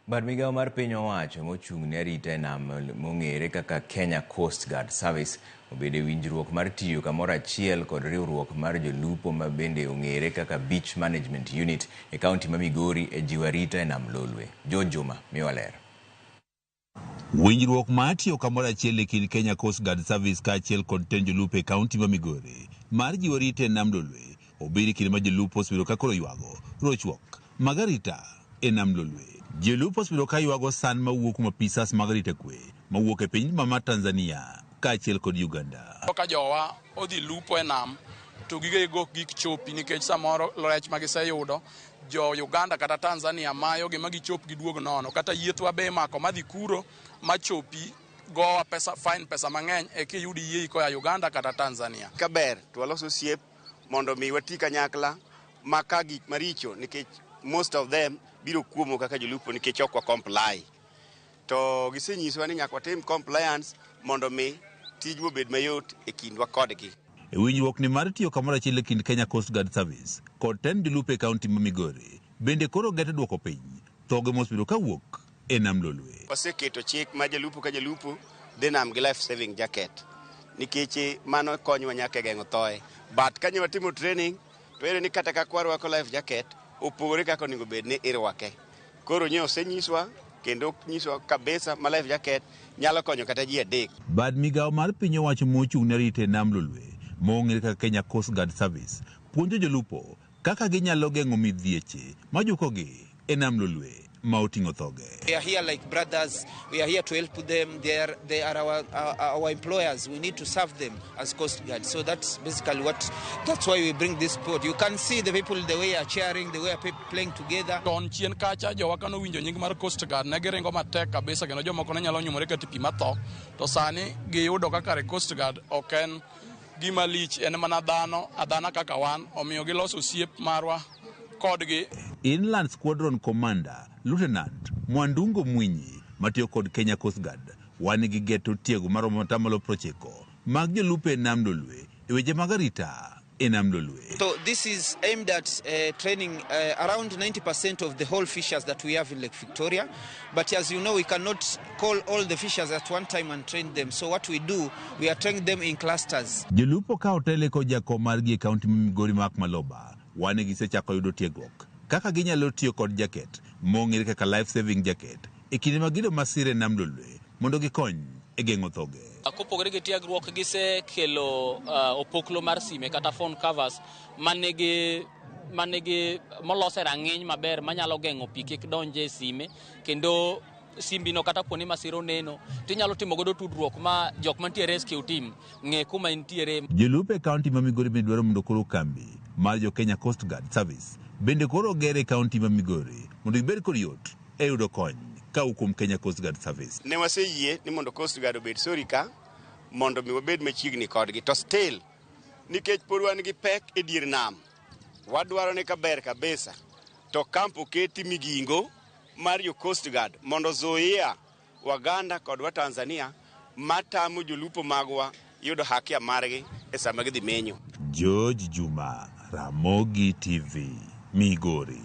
Bad migawo mar piny owacho mochung' ne arita e nam mong'ere kaka Kenya Coast Guard Service obedo e winjruok mar tiyo kamoro achiel kod riwruok mar jolupo ma bende ong'ere kaka Beach Management Unit e kaunti ma Migori e jiwo arita e nam Lolwe. George Juma miwa ler. Winjruok mar tiyo kamoro achiel e kind Kenya Coast Guard Service kaachiel kod tend jolupo e kaunti ma Migori mar jiwo arita e nam Lolwe obiro e kinde ma jolupo osebedo ka koro ywago rochruok mag arita e nam Lolwe. Jolupo osebedo ka ywago sand mawuok kuom apisas mag arita kwe mawuok e piny ma Tanzania kaachiel kod Uganda. Ka jowa odhi lupo e nam to gige go ok gik chopi nikech samoro rech ma giseyudo jo Uganda kata Tanzania mayo gi ma gichop giduog nono kata yiethwa be imako madhi kuro machopi gowa pesa fine pesa mang'eny e kiyud yieyi koa Uganda kata Tanzania. Kaber to walos osiep mondo mi wati kanyakla ma ka gik maricho nikech most of them biro kuomo kaka jolupo nikech ok wa comply. To gisenyisowa ni nyaka watim compliance mondo mi tijwa obed mayot e kindwa kodgi. E winjruok ni mar tiyo kamoro achiel e kind Kenya Coast Guard Service kod tend jolupo e kaunti ma Migori bende koro geto duoko piny thoge mosebedo kawuok e nam Lolwe. Waseketo chik ma jalupo ka jalupo dhi nam gi life saving jacket nikech mano konyowa nyaka e geng'o thoe. But ka watimo training to iyudo ni kata kaka warwako life jacket opogore kaka onego bed ni irwake. Koro nye osenyiswa kendo nyiswa kabisa ma life jacket nyalo konyo kata ji adek. Bad migawo mar piny owacho mochung' ne arita e nam Lolwe mong'ere kaka Kenya Coast Guard Service puonjo jolupo kaka ginyalo geng'o midhieche majukogi e nam Lolwe ma oting'o thoge. We are here like brothers. We are here to help them. They are our employers. We need to serve them as Coast Guard. So that's basically what, that's why we bring this sport. You can see the people, the way are cheering, the way are playing together. Chon chien kacha jowa kano winjo nying mar Coast Guard ne giringo matek kabisa kendo jomoko ne nyalo nyumore kata e pi matho to sani giyudo ka kare Coast Guard ok en gima lich en mana dhano adhana kaka wan omiyo giloso osiep marwa kodgi. Inland Squadron Commander Lieutenant Mwandungo Mwinyi matiyo kod Kenya Coast Guard wan gi geto tiego maromo atamalo 90 mag jolupo e nam Lolwe e weche mag arita e nam Lolwe. So this is aimed at training around 90% of the whole fishers that we have in Lake Victoria. But as you know, we cannot call all the fishers at one time and train them. So what we do, we are training them in clusters. Jolupo ka otele kod jakom margi e kaunti ma Migori Mark Maloba wane gisechako yudo tiegruok kaka ginyalo tiyo kod jaket mong'ere kaka life saving jacket e kinde ma giyudo masira e nam Lolwe mondo gikony e geng'o thoge. Kopogore gi tiegruok gisekelo opoklo mar sime kata phone covers manigi molos e rang'iny maber manyalo geng'o pi kik donj e sime kendo simbino kata poni masira oneno tinyalo timo godo tudruok ma jok mantie rescue team ng'e kuma intiere. Jolupo e kaunti ma Migori bende dwaro mondo koro kambi mar jo Kenya Coast Guard Service bende koro oger e kaunti ma Migori mondo gibed kod yot e yudo kony kawuok kuom Kenya Coast Guard Service. Ne waseyie ni mondo Coast Guard obed sori ka mondo mi wabed machiegni kodgi to still nikech pod wan gi pek e dier nam wadwaro ni kaber kabisa to camp oketi Migingo mar jo Coast Guard mondo zuia Waganda kod wa Tanzania matamo jolupo magwa yudo haki margi e sama gidhi menyo. George Juma, Ramogi TV, Migori.